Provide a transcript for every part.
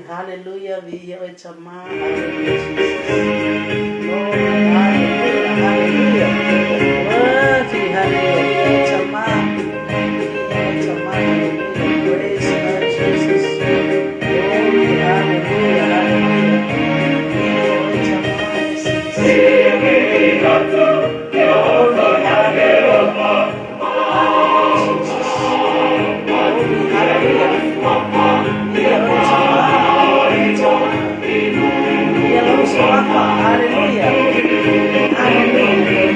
Hallelujah. Viia oe Tama. Hallelujah, Jesus. Glory, hallelujah, hallelujah. Worthy, hallelujah. Viia oe Tama. Viia oe Tama. Hallelujah. Praise God, Jesus. Glory, hallelujah, hallelujah. Viia oe Tama. Glory, hallelujah. Hallelujah, Jesus. Glory, hallelujah. Viia oe Tama. Viia oe Tama. Viia lou Suafa. Hallelujah. Hallelujah.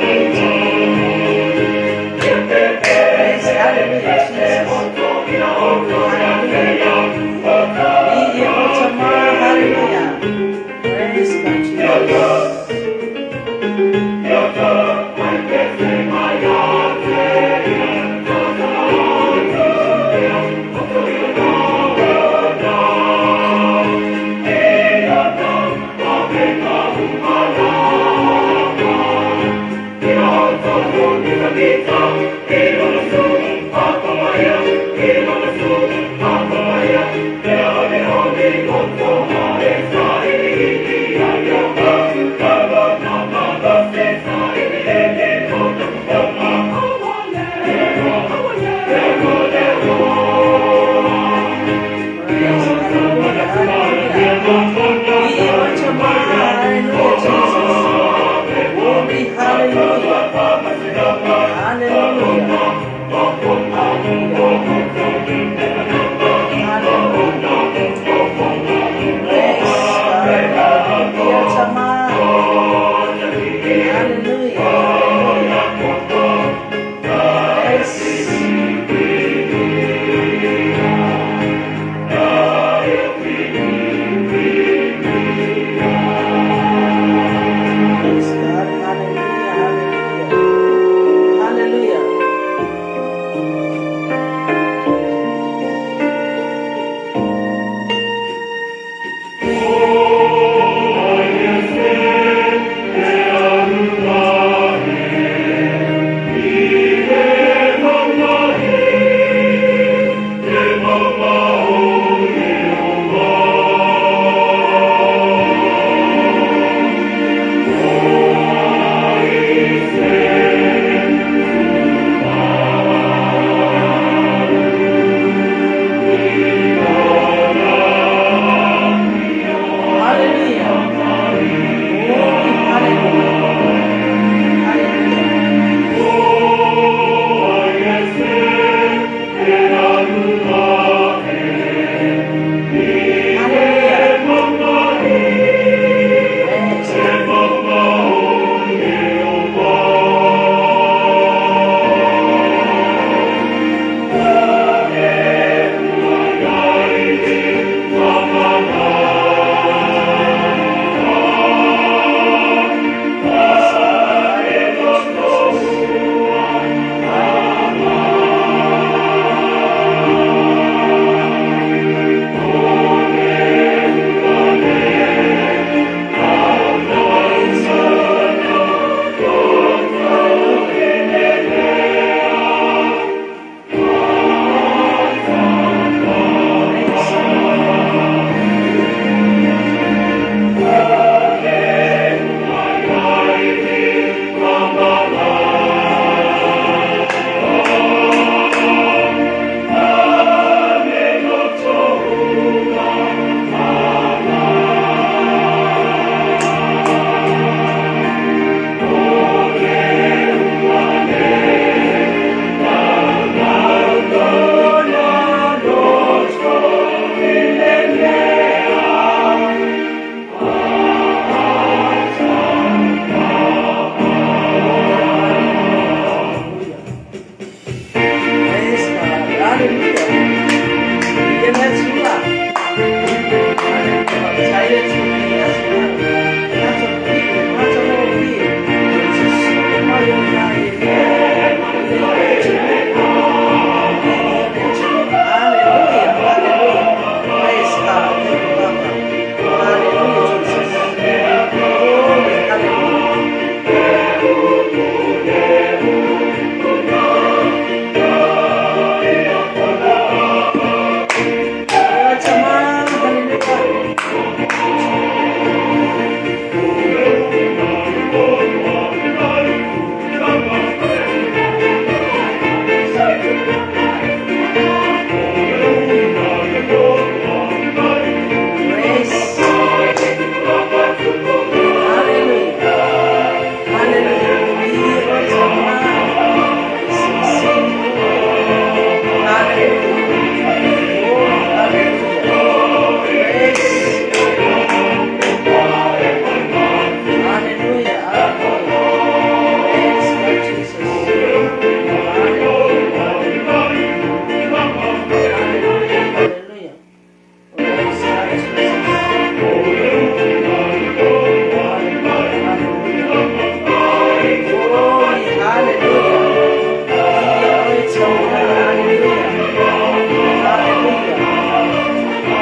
Praise. Hallelujah. Hallelujah. Hallelujah. Oh, hallelujah. Praise. Hallelujah. Hallelujah. Praise God, Jesus. Hallelujah. Hallelujah. Hallelujah. Praise God, Jesus. Hallelujah. Glory, hallelujah. Glory to God. Hallelujah. Hallelujah.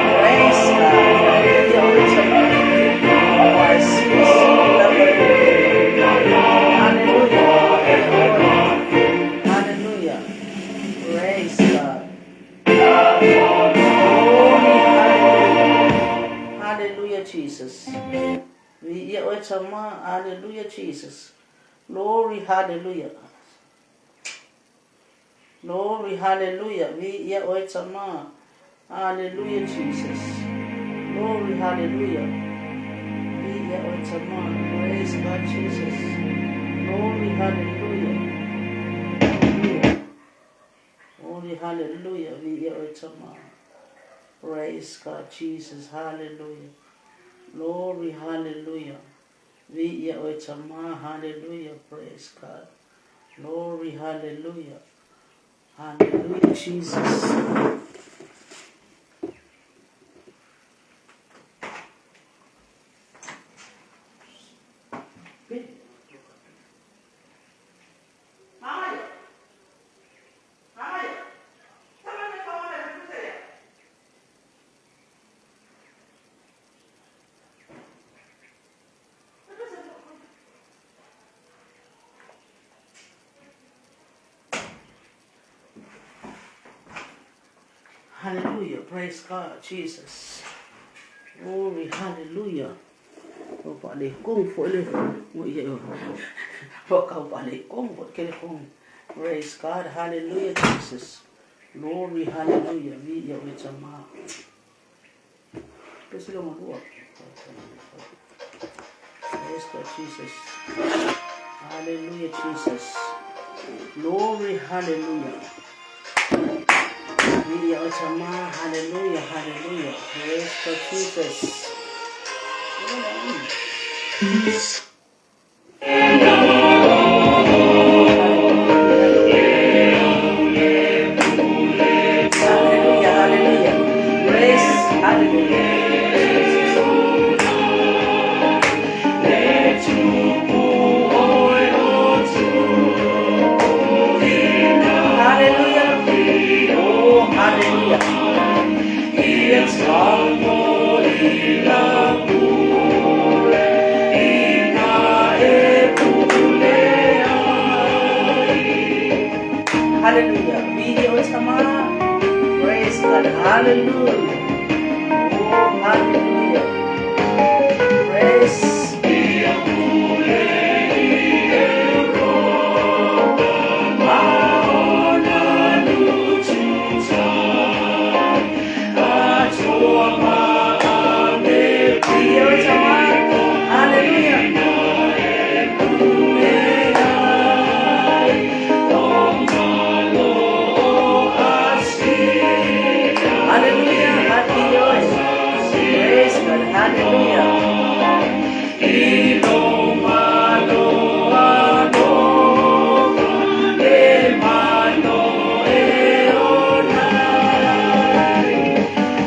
Praise God. Glory to God. Oh, I see the seed of the Lord. Hallelujah. Hallelujah. Praise God. Glory, hallelujah. Hallelujah, Jesus. Hallelujah, Jesus. Glory, hallelujah. Glory, hallelujah. Hallelujah, Jesus. Glory, hallelujah. Praise God, Jesus. Glory, hallelujah. Hallelujah. Glory, hallelujah. Praise God, Jesus. Hallelujah. Glory, hallelujah. Hallelujah. Praise God. Glory, hallelujah. Hallelujah, Jesus. Hallelujah. Praise God, Jesus. Glory, hallelujah. O pa le kong fo le. Mo ye o. Po ka pa le kong fo ke le kong. Praise God, hallelujah, Jesus. Glory, hallelujah. Vi ya we chama. Pesi lo mo Praise God, Jesus. Hallelujah, Jesus. Glory, hallelujah. Hallelujah, hallelujah. Praise God, Jesus. Hallelujah, hallelujah. Praise, hallelujah. Jesus. Hallelujah. Oh, hallelujah. Hallelujah. Video sama. Praise God. Hallelujah. Oh, hallelujah. Praise. Video sama. Hallelujah. Hallelujah. Hallelujah. Praise God. Hallelujah.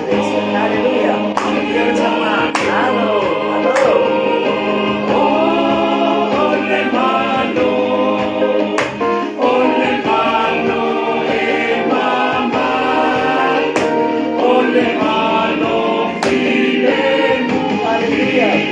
Praise God. Hallelujah. Video sama. Hello. Hello. Hallelujah.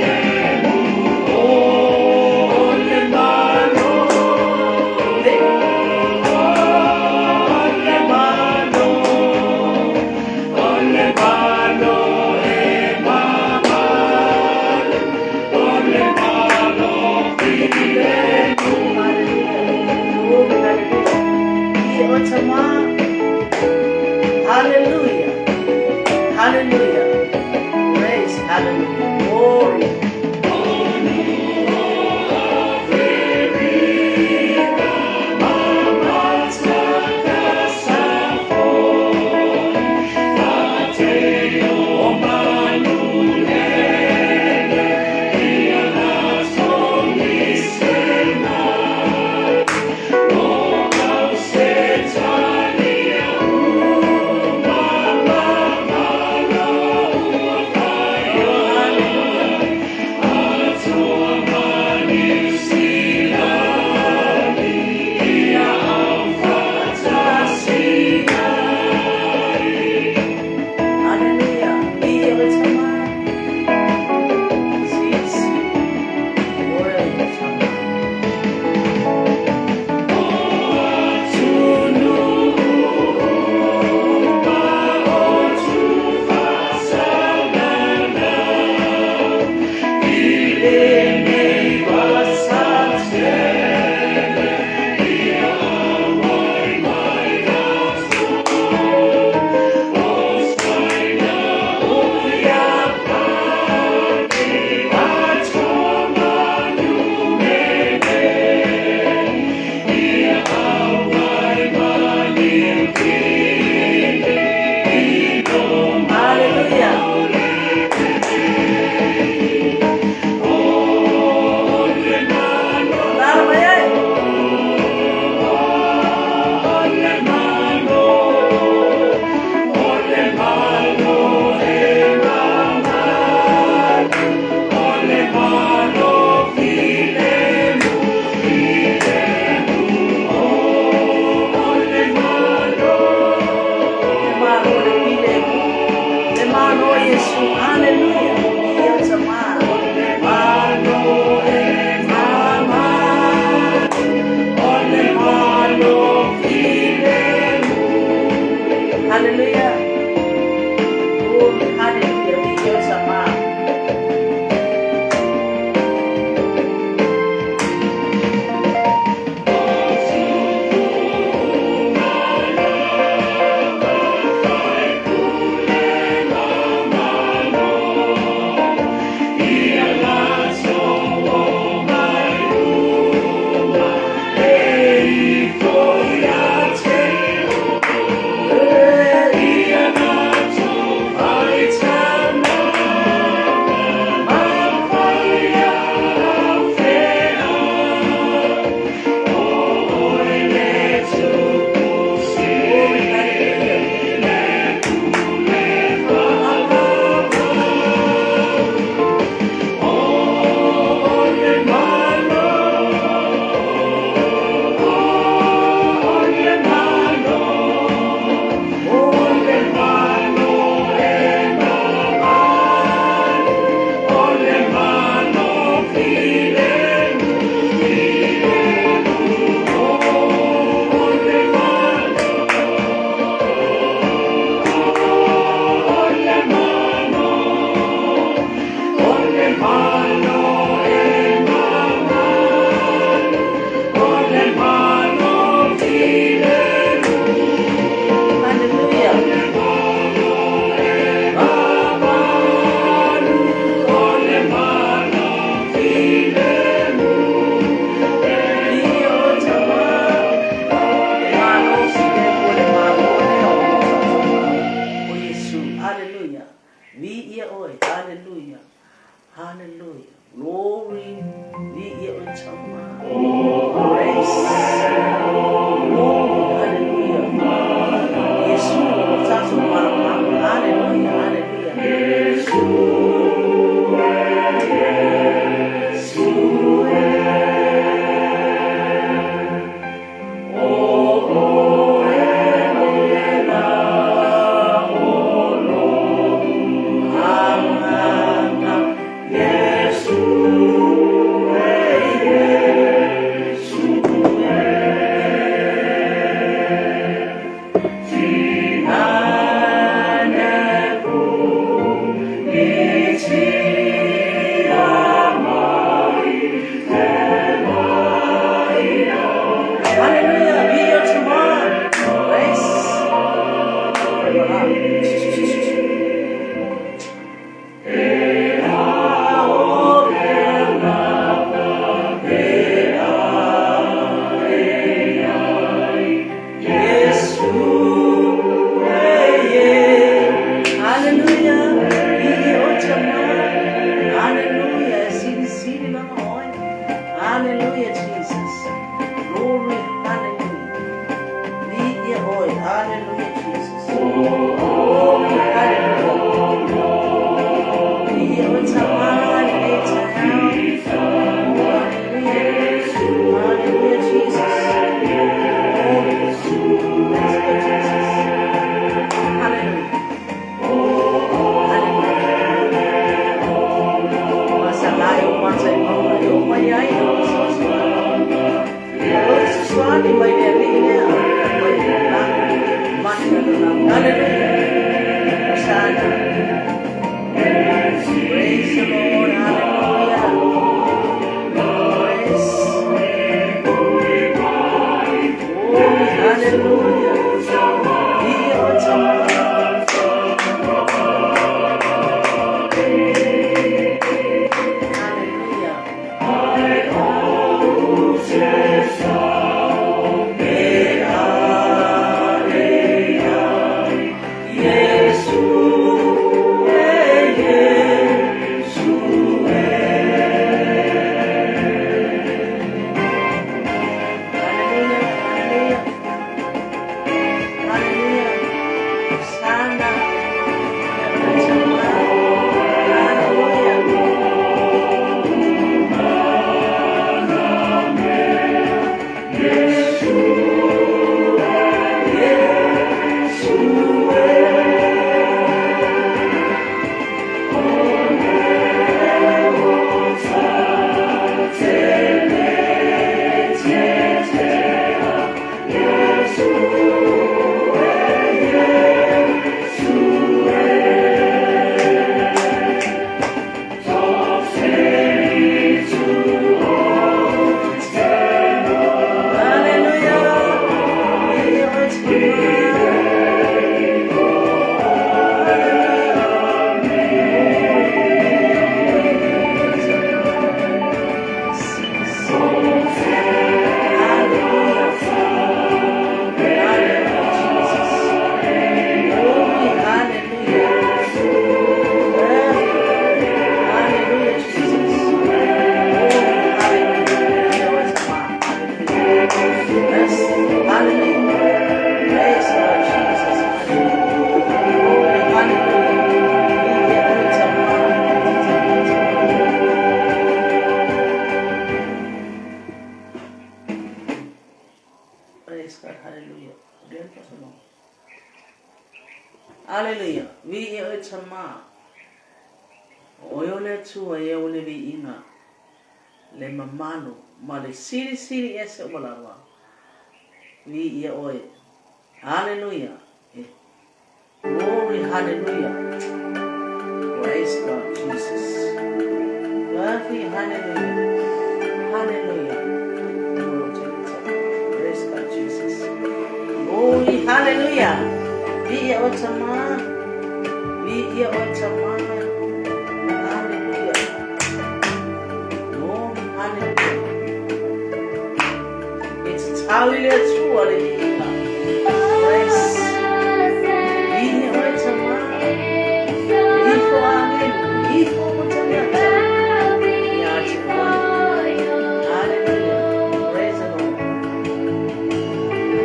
Praise the oe le Atua e ou le viiga, le mamalu ma le silisili ese uma lava. Viia oe. Haleluia. Glory, hallelujah. Praise God, Jesus. Worthy, hallelujah. Hallelujah. Praise God, Jesus. Glory, hallelujah. Viia oe Tama. Viia oe Tama. Hallelujah. Glory, hallelujah. It's tau i le Atua le viiga. Praise. Viia oe Tama. Ifo agelu. Ifo mataniata. Ia te oe. Hallelujah. Praise the Lord.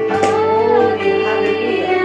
Glory, hallelujah.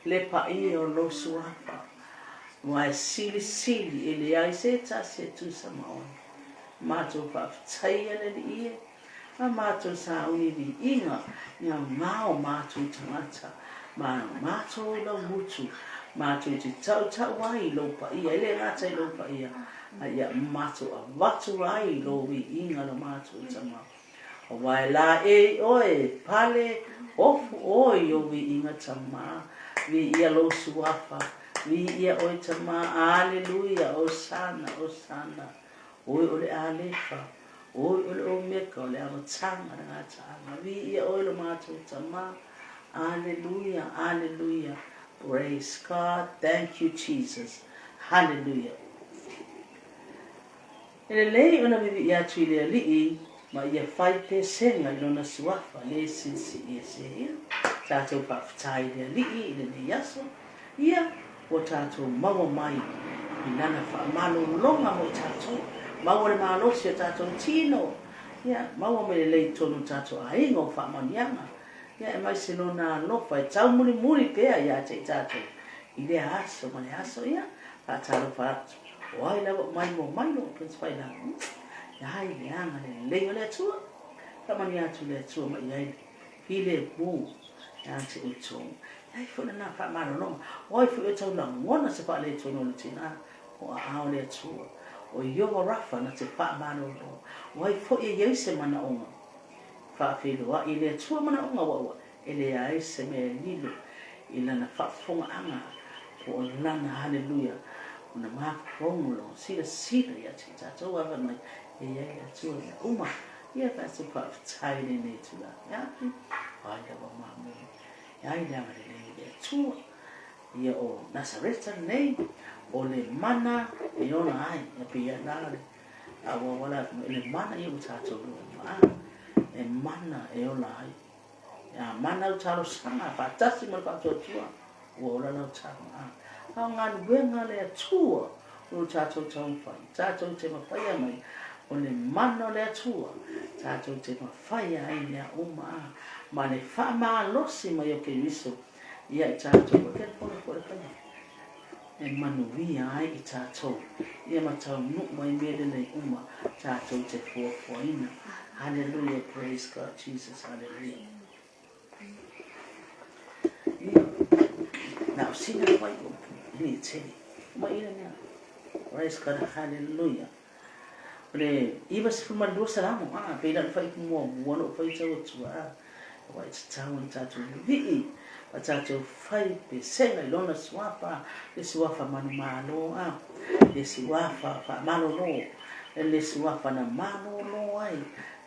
Le paia o lou suafa, ua e silisili e leai se tasi e tusa ma oe. Matou faafetaia le Alii e, ma matou sauni viiga i ngaongao matou tagata ma matou laumutu, matou te tautau ai i lou paia, e le gata i lou paia, a ia matou avatu ai i lou viiga lo matou Tama. Aua e laei oe, pale, ofu oe i ou viiga Tama, viia lou suafa, viia oe Tama, Aleluia, Osana, Osana. Oe o le Alefa, oe o le Omeka, o le amataga, le gataaga, viia oe lo matou Tama, Aleluia, Aleluia, praise God, thank you Jesus, Hallelujah. E lelei ona vivii atu i le Alii ma ia fai pesega i lona suafa le silisili ese ia. Tatou faafetai i le Alii i lenei aso, ia ua tatou maua mai i lana faamalologa mo i tatou, maua le malosi o tatou tino, ia maua mai lelei i totonu o tatou aiga o faamanuiaga, ia aemaise lona alofa e taumulimuli pea ia te i tatou i lea aso ma le aso, ia faatalofa atu. O ai lava o maimoa mai lou Prince Failagi, e ai le agalelei o le Atua. Faamanuia atu le Atua ma i ai le filemu ia te outou. E ai foi lena faamalologa. O ai foi o tau lagona se faaletonu o le tina, o aao le Atua. O Ieova Rafa na te faamalolo. O ai foi e i ai se manaoga, faafeiloai i le Atua manaoga ua ua E leai se mea e lilo i lana faafofogaaga po o lana haleluia ona mafofogo lona silasila ia te i tatou a fai mai e i ai le Atua i mea uma. Ia tatou faafetai i lenei itula afiafi, o ai lava mamoe e ai le agalelei o le Atua. Ia o Nasareta lenei, o le mana e ola ai, ia pei ia la le auauala atu mai, o le mana ia ua tatou loa uma, a, e mana e ola ai. A mana au talosaga faatasi ma le faatuatua, ua ola lau tama. A o galuega a le Atua o lo tatou taumafai, tatou te mafaia mai, o le mana o le Atua, tatou te mafaia ai mea uma, a, ma le faamalosi mai o Keriso ia i tatou. Ua telefoni foi le faiga e manuia ai i tatou, ia ma taunuu ai mea lelei uma tatou te fuafuaina. Hallelujah, praise God, Jesus, hallelujah. Ia, na o sina wai o ni tele. Mai ina mea. Praise God, hallelujah. O le 92 salamo, a, pei la na whai mua mua no whai tau atua, a. Aua e tatau ona tatou vivii ma tatou fai pesega i lona suafa, le suafa manumalo, a, le suafa faamalolo, le suafa na malolo ai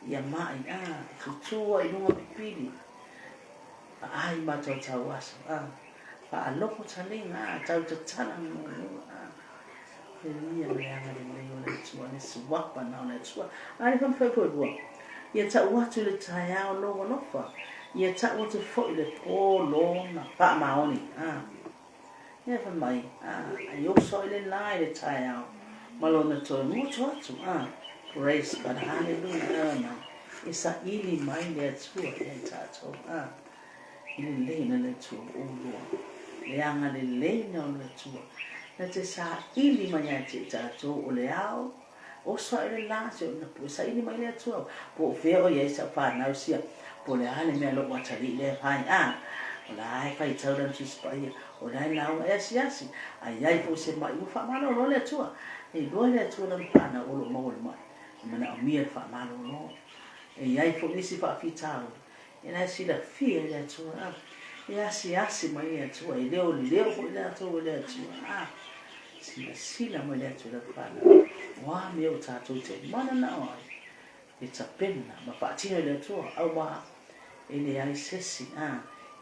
ia mai, a, e tutū ai i luga pipili, vaai matou tau aso, a, faalogo taliga, a, tau tatala muamua, a. Ia le agalelei o le Atua, le suafa na o le Atua. A le fai foi lua, ia tau atu i le taeao lou alofa, ia tau atu foi i le po lona faamaoni. A, ia fai mai, a, ai oso ai le la i le taeao, ma lona toe goto atu. A, praise God, hallelujah, mai. E saili mai le Atua ia i tatou. A, i le lelei na le Atua ua ou loa, le agalelei na o le Atua, na te saili mai ia te i tatou o le ao, oso ae le la, se o na pue saili mai le Atua, po o fea o i ai sau fanau sia, po o le a le mea lou atalii lea e fai, a, o la e faitau lana Tusi Paia, o la e lauga e asiasi, a i ai foi se mai, ua faamalolo le Atua, e iloa e le Atua lana fanau o lo o maua le mai, e manaomia le faamalolo. E i ai foi nisi faafitauli, E la e silafia e le Atua, a. E asiasi mai le Atua, e leoleo foi latou e le Atua, a. Silasila mai le Atua i lau fanau, o a mea ua tatou te mananao ai, e tapena ma faatino e le Atua, aua e leai se isi, a,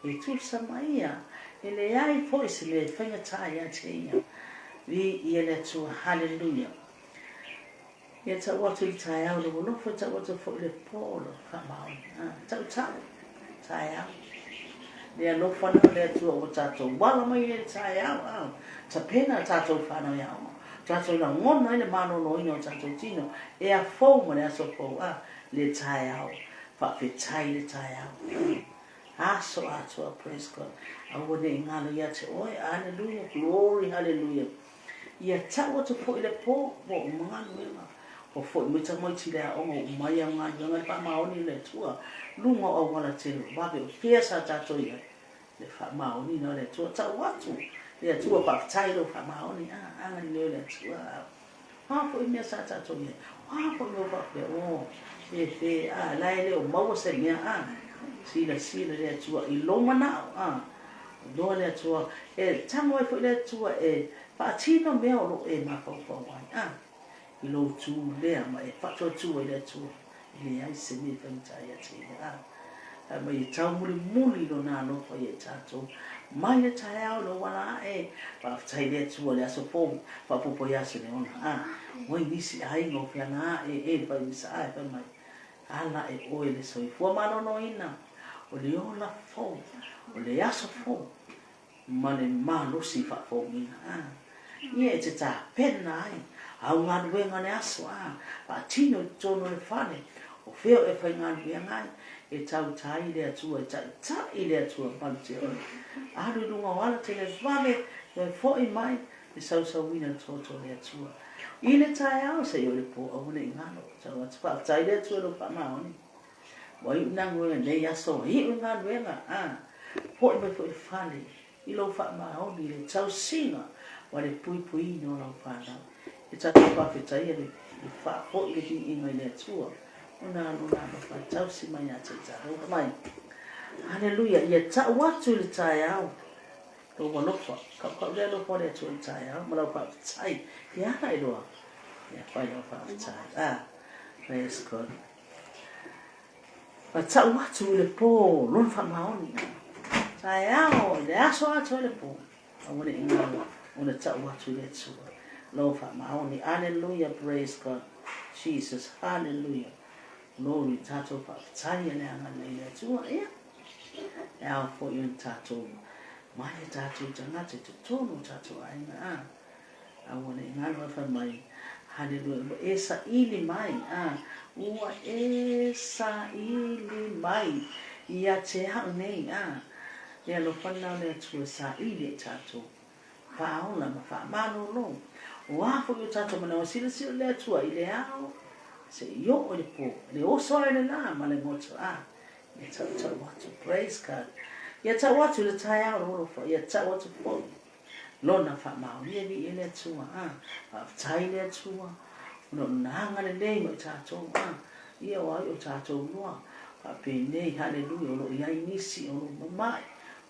e tusa ma ia, e leai foi se mea e faigata ia te ia. Viia le Atua, haleluia. Ia tau atu i le taeao lou alofa, ia tau atu foi i le po lou faamaoni. A, tautau, taeao. Le alofa na o le Atua ua tatou ala mai ai i le taeao, a, tapena a tatou whanau ia aoga. Tatou lagona ai le maloloina o tatou tino, ea fou ma le aso fou, a, le taeao, faafetai le taeao. Aso atoa, praise God. Aua ne i galo ia te oe, hallelujah, glory, hallelujah. Ia tau atu foi le po, ua uma galuega. Ua foi mai tamaiti le aoga, ua uma ai au galuega le faamaoni o le Atua. Luga o auala tele vave o fea sa tatou i ai. Le faamaoniga o le Atua, tau atu le Atua faafetai lou faamaoni, a, agalelei o le Atua. O a foi mea sa tatou i ai, o a foi mea ua faapea, o, fefe, a, la e le o maua se mea, a, silasila le Atua i lou manao, a, iloa le Atua, e tago ai foi le Atua e faatino mea o lo o e mafaufau ai, a, i lou tu lea ma e faatuatua i le Atua, e leai se mea e faigata ia te ia, a. Fai mai e taumulimuli lona alofa ia i tatou mai le taeao lou ala ae, faafetai le Atua le aso fou, faaopoopo i aso le ola, a. Ua i nisi aiga o feala ae e le fai misa ae fai mai, ala e oe le soifua maloloina, o le ola fou, o le aso fou, ma le malosi faafouina a ia e te tapena ai au galuega o le aso a faatino i totonu o le fale o fea o e faigaluega ai e tauta ai le Atua e taitai le Atua malu te oe alu i luga o ala televave toe foi mai le sausauina le toto o le Atua i le taeao seia o le po aua ne i galo tau atu faafetai le Atua i lou faamaoni. Ua iu nā galuega i lenei aso, ua iu le galuega, a, hoʻi mai foi i le fale i lou faamaoni i le tausiga ma le puipuiina o lau fanau. E tatou faafetaia le faafoi le viiga i le Atua ona lona alofa e tausi mai ia te tatou. Mai. Haleluia, ia tau atu i le taeao lou alofa, kaukau le alofa o le Atua i le taeao ma lau faafetai. Ia ala i loa, ia fai lau faafetai. Ah, praise God. Ma tau atu i le pō lona faamaoni. Taeao i le aso atoa i le pō, aua ne i galo ona tau atu i le Atua lou faamaoni. Alleluia, praise God, Jesus, hallelujah. Glory, tatou faafetai le agalelei le Atua. Ia, e ao foi ona tatou mai e tatou tagata i totonu o tatou aiga. A. Aua ne i galo ae fai mai, Haleluia, ua e saili mai, a, ua e saili mai ia te au nei, a, le alofa lena o le Atua e saili ai tatou, faaola ma faamalolo. O a foi o tatou manawa, silasila le Atua i le ao, se i oo i le po, le oso ai le la ma le goto, a, ia tautau atu, praise God, ia tau atu i le taeao lou alofa, ia tau atu foi Lona faamaonia viia i le Atua a faafetai i le Atua ona o lona agalelei mo i tatou a ia o ai o tatou loa faapenei haleluia o lo o i ai nisi o lo o mamae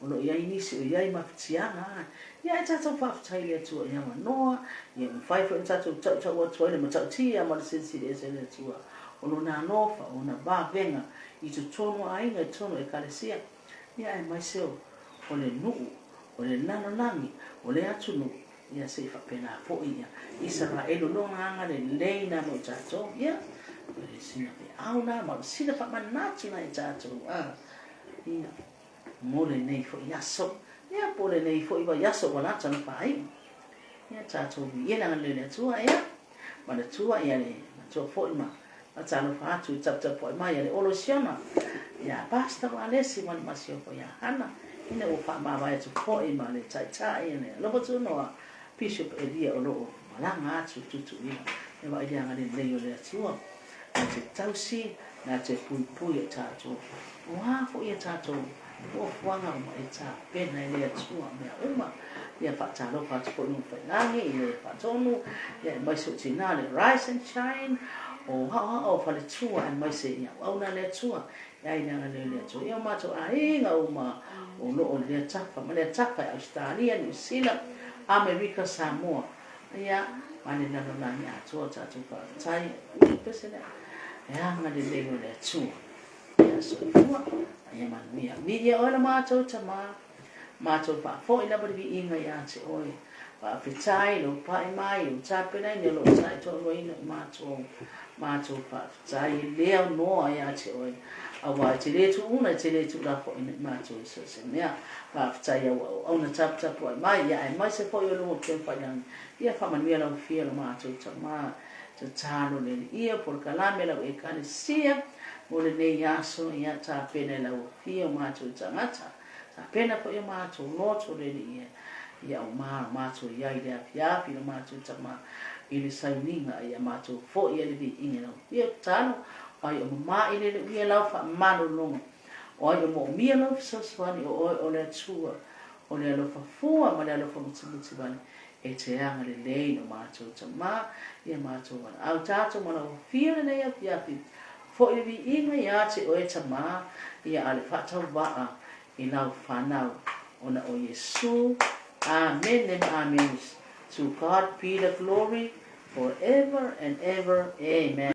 o lo o i ai nisi o i ai mafatiaga a ia ae tatou faafetai i le Atua i avanoa ia ua mafai foi ona tatou tautau atu ai le matautia ma le silisili ese o le Atua o lona alofa o ona vavega i totonu o aiga i totonu o ekalesia ia aemaise o le nuu o le lalolagi, o le atunuu, ia se i faapena foi ia Isaraelu lona agalelei na mo i tatou, ia, o le sina feau na ma o le sina faamanatu na i tatou, a, ia, mo lenei foi aso, ia, po o lenei foi vaiaso ua lata ona faaiu, ia, tatou viia le agalelei o le Atua, ia, manatua, ia, le manatua foi ma faatalofa atu i taputapuai mai a le Olo Siona, ia Pastor Alesi ma le Masiofo ia Hana, ina ua faamavae atu foi ma le Taitai le Alofa Tunoa Bishop Elia o lo o malaga atu i Tutuila e vaai le agalelei o le Atua na te tausi na te puipui i tatou. O a foi a tatou fuafuaga ua e tapena e le Atua mea uma. Ia faatalofa atu foi Gafailangi i le faatonu, ia aemaise o tina le Rise and Shine, o Haohao o Faletua aemaise i auauna a le Atua, e ai le agalelei o le Atua. Ia o matou aiga uma o lo o i lea tafa ma lea tafa i Ausetalia, Niu Sila, Amerika, Samoa, ia ma le lalolagi atoa o tatou faafetai. Ia pese lea, le agalelei o le Atua. Ia soifua, ia manuia. Viia oe lo matou Tama. Matou faafoi lava le viiga ia te oe. Faafetai lou pai mai, lou tapenaina, lou taitoaluaina i matou. Matou faafetai e le aunoa ia te oe, aua e te le tuuna, e te le tuulafoaina i matou i so o se mea. Faafetai au auauna taputapuai mai, ia aemaise foi o lou Afioga Failangi. Ia faamanuia lau Afioga lo matou Tama. Tatalo le Alii, polokalame lau Ekalesia. Mo lenei aso, ia tapena e lau Afio matou tagata, tapena foi o matou loto le Alii e, ia o ma matou iai i le afiafi lo matou tama i le sauniga, ia matou foi e le viiga i lau Afio. Tatalo, o ai o mama i le le uia lau faamalologa, o ai o moomia lau fesoasoani, o oe o le Atua o le alofa fua ma le alofa mutimuti vale, e te agalelei lo matou tama ia matou valaau tatou ma lau Afio lenei afiafi. Foi le viiga ia te oe Tama, ia a le faatauvaa i lau fanau, ona o Iesu. Amene ma Amene. To God be the glory forever and ever. Amen.